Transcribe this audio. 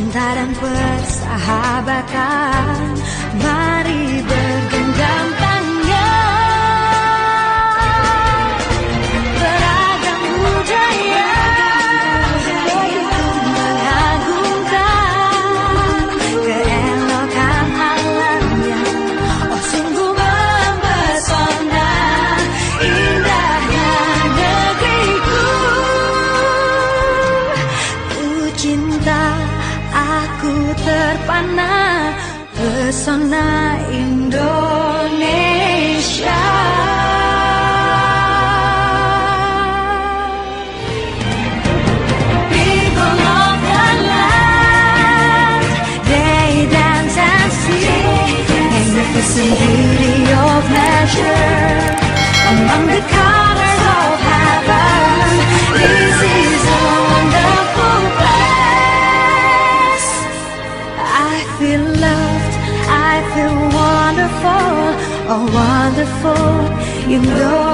cinta dan persahabatan, mari bergenggam tangan. Beragam budaya mengagungkan keelokan alamnya. Oh sungguh mempesona indahnya negeriku. Ku cinta, aku terpana pesona Indonesia. People of the land, they dance and sing, magnificent beauty of nature among the colors of heaven. This is a wonderful place. I feel loved, I feel wonderful, oh wonderful, you know.